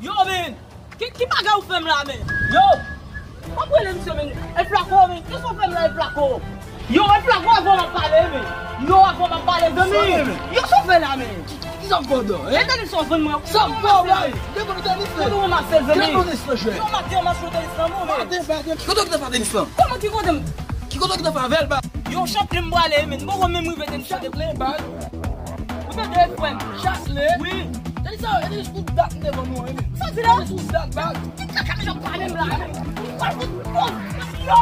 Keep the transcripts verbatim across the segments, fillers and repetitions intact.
Yo, men! Ki, ki bagay ou fè m la, men? Yo! Kòman w rele misye, men? El Flaco, men! Kisa w fè m la, El Flaco? Yo, El Flaco, avan m ap pale, men! Yo, avan m ap pale, zanmi! Yo, sa w fè la, men? Ki, ki, ki sa w fè w la, hein? E tenis w vann mwen. Sa w fè w la? Depi tenis la. Kote w ranmase l, zanmi? Ki tenis la, chè? Yo, maten, w mache tenis lan, men! Maten, maten. Ki kote w kite tenis lan? Kòman ki kote m? Ki kote w kite avè l, ba? Yo, Chaplin m prale, men. M poko menm rive tenis la. Chaplin, ba. Ou tande, frè m? Chaplin? Wi. Tenis sa, e tenis pou dat m te vann ou, men. Sa w di la? Tenis pou dat, ba. Ki kaka k ap pale m la, men? Ou pral fout pòz. Yo!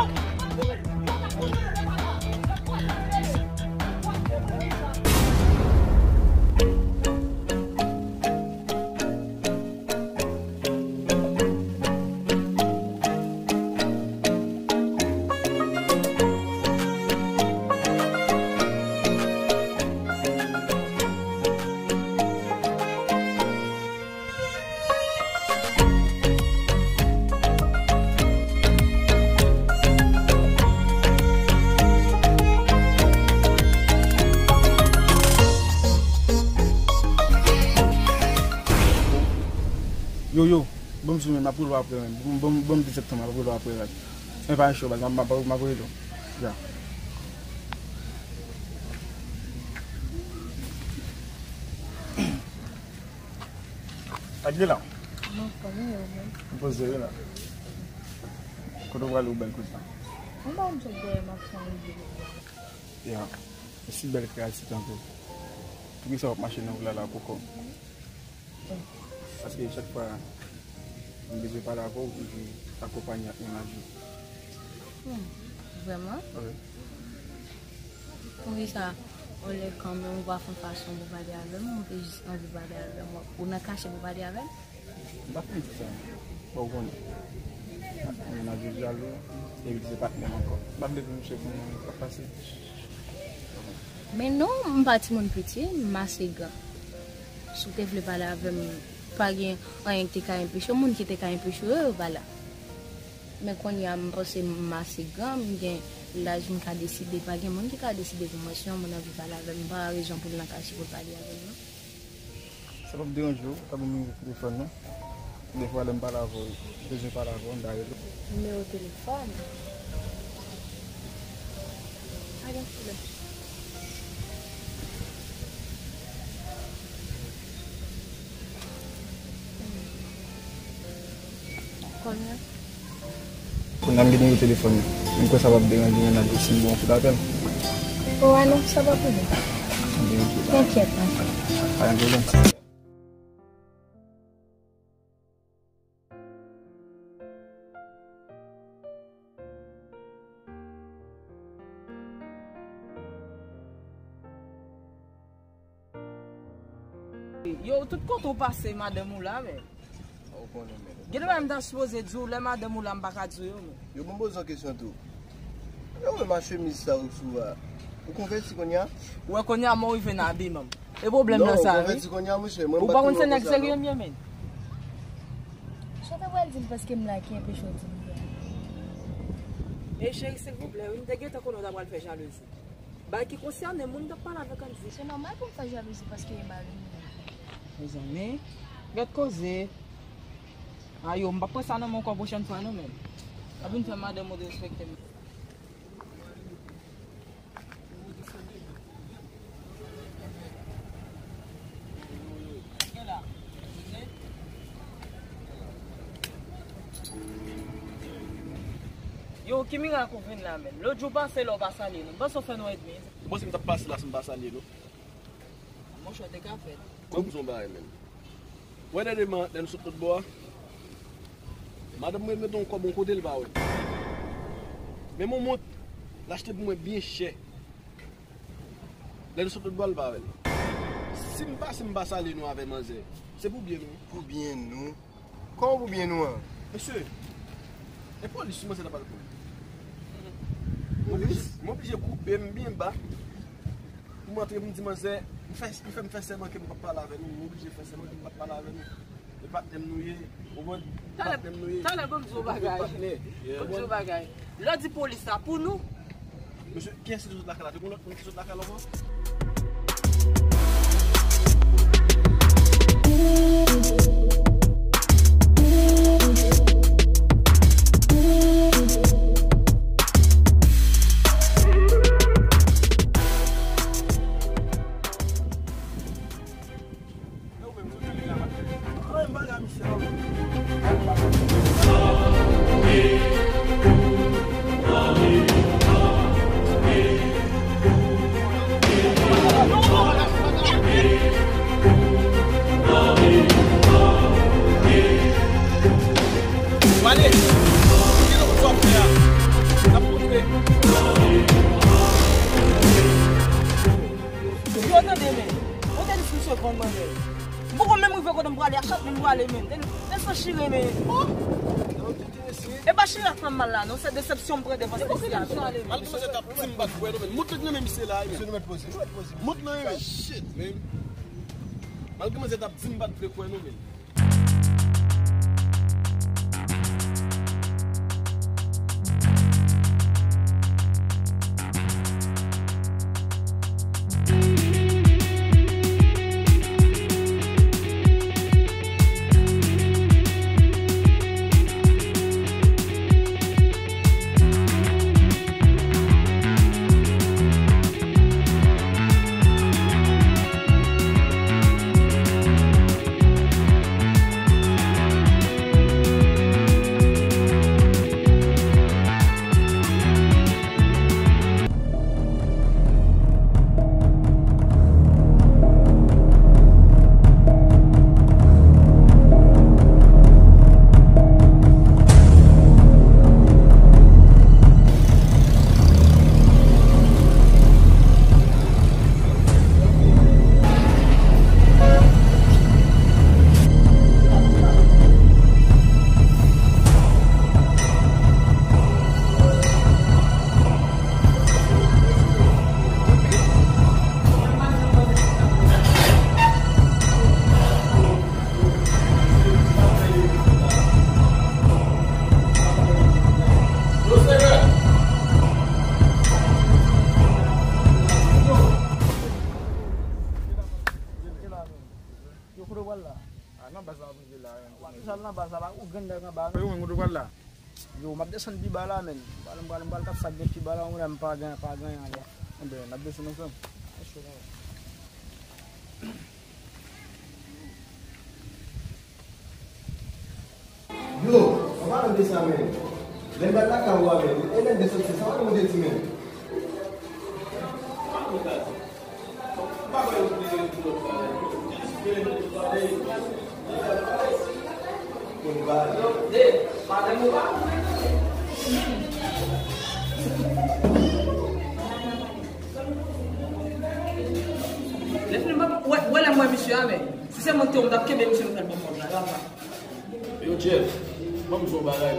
Yo, yo, ban m sou men, m ap rele w apre, men. Ban m, ban m, ban m dizèt tan, m ap rele w apre, men. Men pa cho, baz, m ap, m ap, m ap rele w. Ya. Sa k gen la? Non, pa gen yo, men. M poze wi la. Kote w prale ou bèl kout la? M pa konn sot dèyè m ap fè yon videyo. Ya. Osi bèl kreyati tankou. Poukisa w ap mache nan wout la la poko? Paske chak fwa m bezwen pale avè w, m vin akonpanye ak mennaj ou. Hmm, vrèman? Wi. Poukisa yon lè kanmenm ou pa fè yon fason pou pale avè m, ou te jis anvi pale avè m, ou nan kache pou pale avè m? M pa t vin di sa. Bon, ou konnen. Mennaj ou jalou, epi se patnè m ankò. M pa vle pou misye konnen sa k pase. Men non, m pa timoun piti, m ase gran. Si w te vle pale avè m, pa gen anyen ki te ka enpeche w, moun ki te ka enpeche w yo, yo pa la. Men kounye a, m panse m ase gran, m gen laj, m ka deside, pa gen moun ki ka deside pou mwen. Si yon moun anvi pale avè m, m pa wè rezon pou l nan kache pou l pale avè m, non. Sa p ap deranje w, ta ban m nimewo telefòn nan. Defwa, lè m pale avè w, bezwen pale avè w, m ta rele w. Nimewo telefòn? Pa gen pwoblèm. Kounye a? Kounye a m gen nimewo telefòn li. M kwè sa p ap deranje mennaj ou si m ba w yon kout apèl. O, a non, sa pa pwoblèm. Enkyèt, non. Pa gen pwoblèm. Yo, tout kote w pase, madanm ou la, men. Ou konnen, men. Gen de bagay m ta sipoze di w, lè madanm ou la, m pa ka di w yo, men. Yo, bon, poze yon kesyon tou. Yo, men, ma chemiz sa ou sou a. Ou konvèti kounye a? Ou wè kounye a, mwen rive nan abiman m. E pwoblèm nan sa, wi. Non, ou konvèti kounye a, monchè. Mwen, m pa konn se nèg serye m ye, men. Sa w ta pral di m paske m la ki enpeche w di m sa? E cheri, silvouplè, wi, m te gentan konnen w ta pral fè jalouzi. Bagay ki konsène moun, m t ap pale avèk Andy. Se nòmal pou m fè jalouzi paske e mari m li ye. Mezanmi, gad koze. Ayo, m p ap pran sa nan men w ankò pwochèn fwa non, men. W ap vin fè madanm ou derespekte m. Yo, ki mirak ou vin la menm? Lòt jou pase la w pa salye nou. M panse w fè nou ènmi. Ou panse m t ap pase la si m pa salye nou? Monchè, te ka fèt. Ban m di w yon bagay menm. Ou wè dènyèman, lè nou sot lòt bò a, madanm mwen mete yon kòb yon kote, li pa wè. Menm yon mont, l achte pou mwen byen chè. Lè nou sot lòt bò a, li pa wè l. Si m pase, m pa salye nou avè manzè, se pou byen nou. Pou byen nou? Kòman pou byen nou an? Mesye, e polis, si manzè ta pral pran m. M oblije, m oblije koupe m byen ba. Pou m antre, pou m di manzè, m fè, m fè, m fè sèman ke m p ap pale avè nou, m oblije fè sèman ke m p ap pale avè nou. E patnè m nou ye, ou konprann? Patnè m nou ye. Talè, talè, ban m di w bagay. Ban m di w bagay. Lè w di polis la, pou nou? Mesye, kiyès ki te sot lakay la? Te gen lòt moun ki te sot lakay la ankò? M poko menm rive kote m prale a, chak moun prale menm. Desanchire men. E pa chire ak fanm mal la non, se desepsyon m pran devan Sesi a. Malgre manzè t ap di m pa t kwè nou menm. Mont nan men misye la, men. Mont nan men. Shit, man. Malgre manzè t ap di m pa t vle kwè nou menm. Yo, kote w pral la? A, nan baz la, w ap rive la, w ap rive al nan baz la, pa ou grenn nèg anba, non? Yo, men, kote w pral la? Yo, m ap desann pi ba la, men. M pral, m pral, m pral tap sa k gen pi ba la, ou konnen m pa gen, pa gen anyen la. Enben, n ap desann ansanm. Yo, an palan de sa, men. Lè m pral lakay ou a, men, e lè m desann se sa, w ap monte di, men. Lè fini, m ap wè, wè lè m wè misye a, men. Si se mwen ki te, m t ap kenbe misye, m t ap ban m kòb la, e pa sa. Yo, Jeff, ban m di w yon bagay.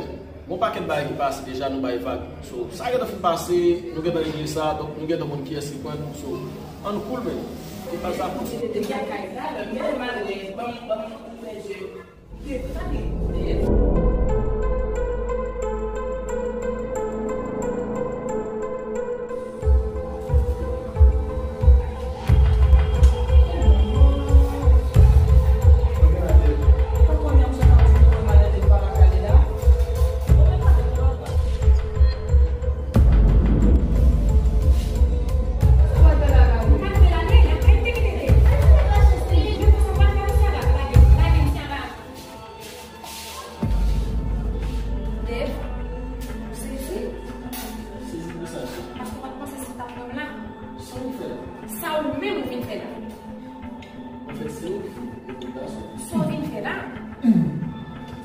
Gon pakèt bagay ki pase deja, nou bay vag. So, sa gentan fin pase, nou gentan regle sa, donk nou gentan konn kiyès ki pran nou. So, ann cool, men. E pa sa. Dave, ou sezi? Sezi pou sa, cheri. Paske w pa t panse si w t ap wè m la. Sa w vin fè la? Sa ou menm ou vin fè la? Anfèt, se ou ki vin fè la. Sa w vin fè la?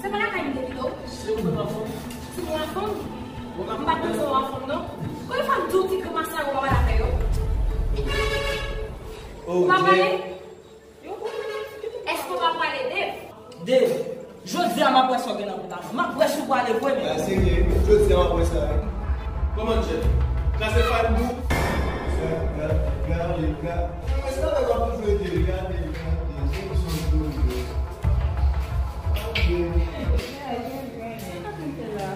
Se pa lakay m te kite w? Se ou menm anfèt. Se ou anfèt? M pa t panse w anfèt, non. Konbyen fwa m di w ti grimas sa yo pa pale avè yo? Ou pa pale? Èske w pa pale, Dave? Dave, jodi a m ap wè sa w gen nan vant avè m. M ap wè si w pale vre menm. Gade serye, jodi a m ap wè sa wi. Kòman Jeff? Kraze fay m tou? Gade, gade, gade. Èske w ap toujou ede? Gade, gade. Se yon son tou. Gade. Sa k ap fè la?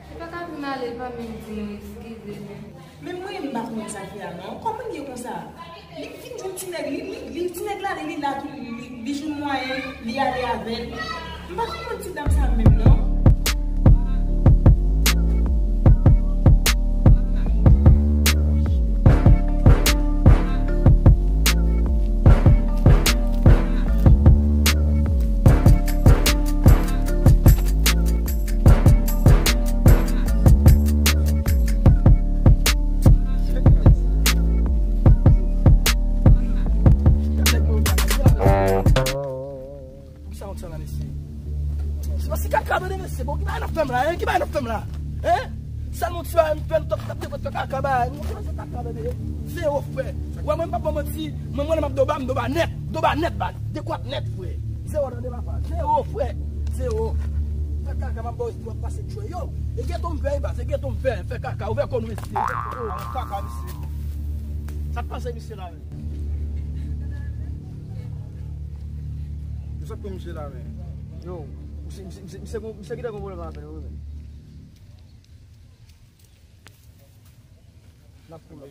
Li pa ka vin ale, li pa menm di nou eskize, men. Men mwen, m pa konprann sa fè a, non. Kòman l ye konsa? Li vin jwenn ti nèg, li, li, li, ti nèg la, li, li la tou, li, li, li jwenn mwayen, li ale avè l. M pa konprann ti dam sa menm, non. Poukisa w ap sa la, mesye? Se pa si kaka, tande, Sèl moun ti bagay m fè, m t ap, t ap dekonn fè kaka bagay. Mwen konnen se kaka, tande. Zewo, frè. Wè, mwen, m p ap ba w manti. Mwen, mwen, m ap doba, m doba nèt. Doba nèt, baz. Dekwat nèt, frè. Zewo, tande, papa. Zewo, frè. Zewo. Fè kaka, m ap ba w espri, w ap pase tchwe. Yo, e geto m fè, baz. E geto m fè. Fè kaka. Ouvè kò nou, mesye. Kaka, mesye. Sa k pase, mesye, la, men? Yo, sa k pran misye la, men? Yo, misye, misye, misye, misye, misye ki te gon pwoblèm avè l, wi, men. N ap koule.